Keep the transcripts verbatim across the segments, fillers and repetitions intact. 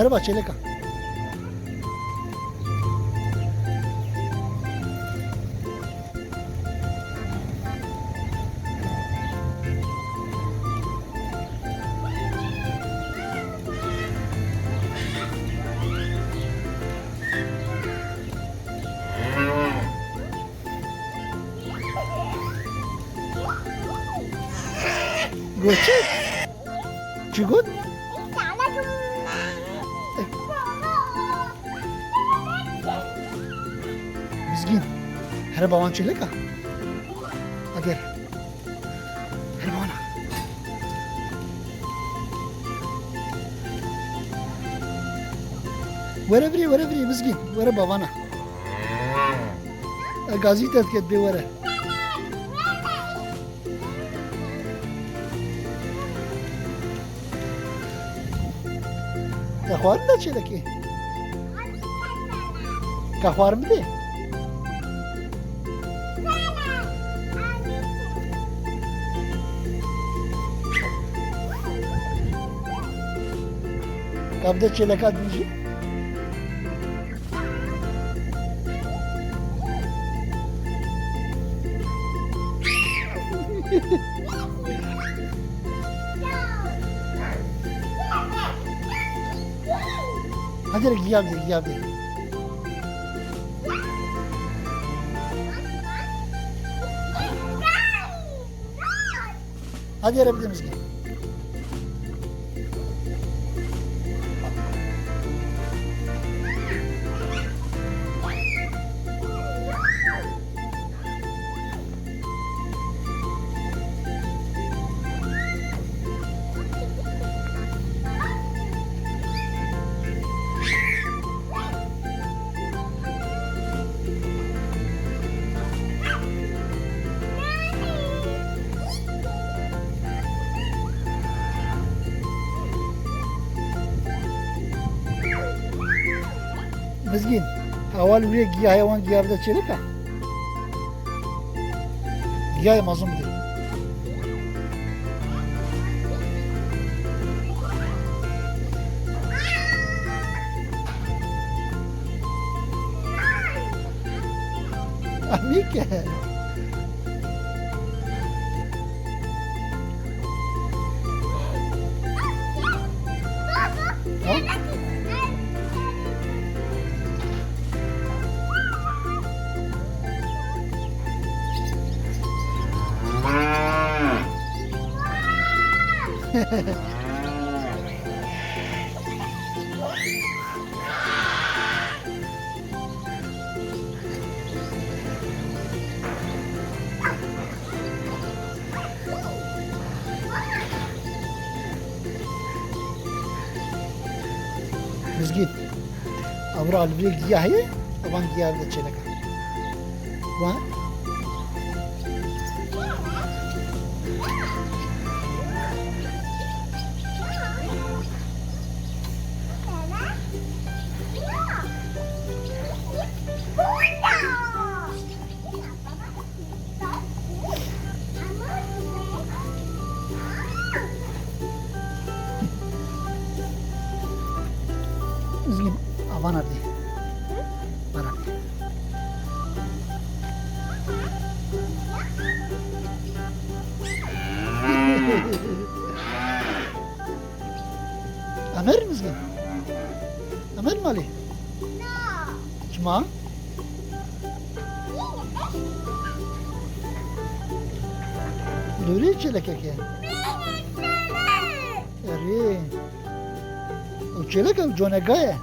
Merhaba çêleka. Got çi? Çi got? Mizgîn. Here bawan çêleka. Hadi here. Here bawana. Were virê, were virê Mizgîn. Were bavana. E, gazî te diket bê were. Te xwarin da çêlekê? Ka xwarin bidê. Ka bide çêleka din jî. Hadi hele giya bide, giya bide. Hadi here bide Mizgîn. Mizgîn, hewa li wê giyahê wan giya bide çêleka. Giyayê mezin bidê. Amîke. Ha? Mizgîn. Ewra li vê giyahê, evan giya bide çêleka. Wa? Mizgîn, avana dê. Bana dê. Aferin Mizgîn. Aferin malê. Na. Çima? Li wê çêlekek e. Erê. Ew çêlek e, ew conega ye.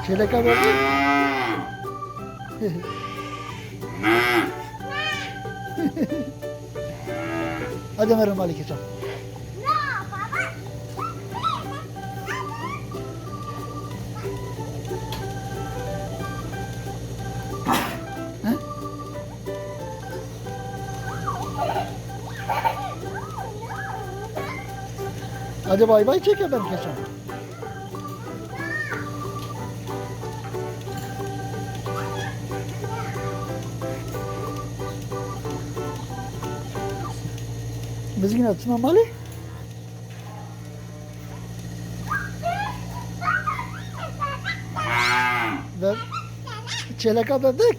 Çêleka bebek. Hadi Meryem, malê keçan. Hadi bay bay çêke, ben keçan. Mizgîna, çima malê? Be-, çêleka bebek.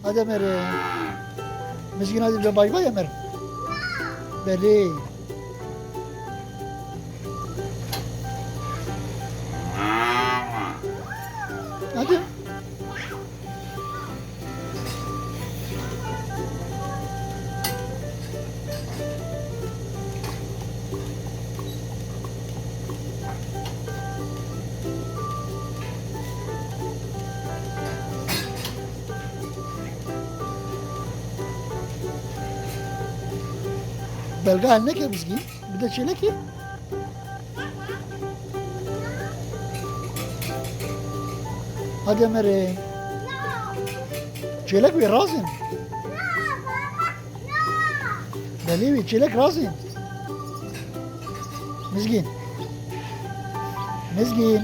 Hadi Emerê. Mizgîn, hadi bile bay bay Emer. Belê. Hadi. Belga hel neke Mizgîn. Bide çêlekê. Hadi Emerê. Çêlek wê razin. Belê wê çêlek razin. Mizgîn. Mizgîn.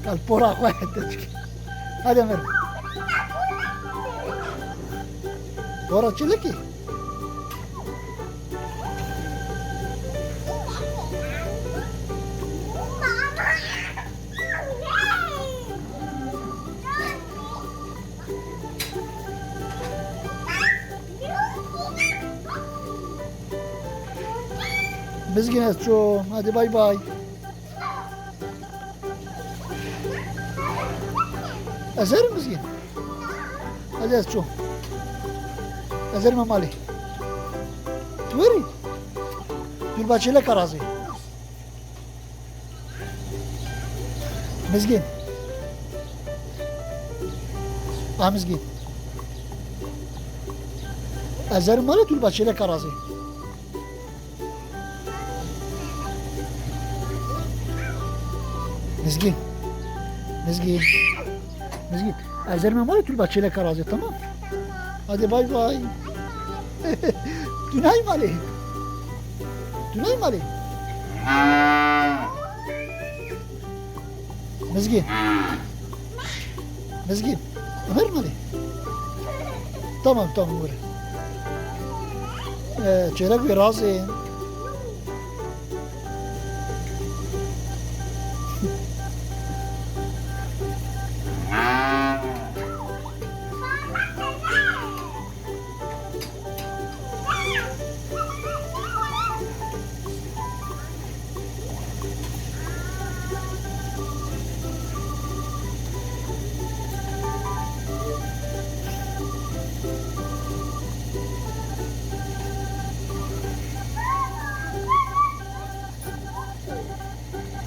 Kal pora xwe te çik. Hadi Emir. Pora çilikî. Mizgîn, ez çûm. Hadi bay bay. Ez herim Mizgîn. Hadi ez çûm. Ez herim malê. Tu werî? Dur ba çêleka razî. Mizgîn. A Mizgîn. Ez herim malê, tu li ba çêleka razê. Mizgîn. Mizgîn. Mizgîn. Ez herim malê, tu li ba çêleka razê, tamam? Hadi bay bay. Tu nayê malê. Tu nayê malê. Mizgîn. Mizgîn. Emir malê. Tamam, tamam, were. Ee, çêlek wê razê.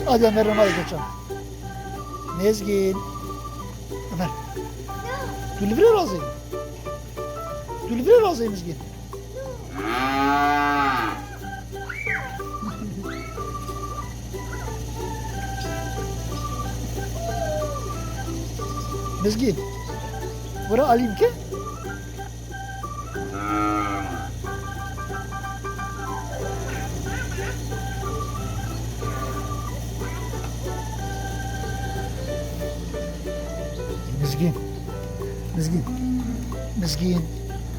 Hadi Emir, Emir, geçen. Mizgîn. Emir. Tu li vir razê. Tu li vir razê Mizgîn. Mizgîn. Were alî bike. Mizgîn. Mizgîn. Mizgîn.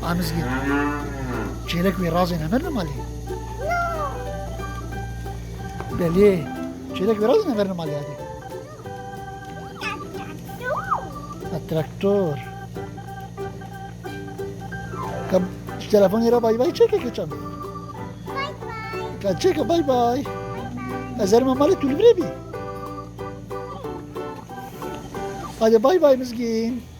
A Mizgîn. Çêlek wê razên hever li malê? Belê. Çêlek wê razên hever li malê hadi. Ha, traktor. Ka telefonê re bay bay çêke keçan. Ka çêke bay bay. Ez herime malê tu li vir bî. Hadi bay bay Mizgîn.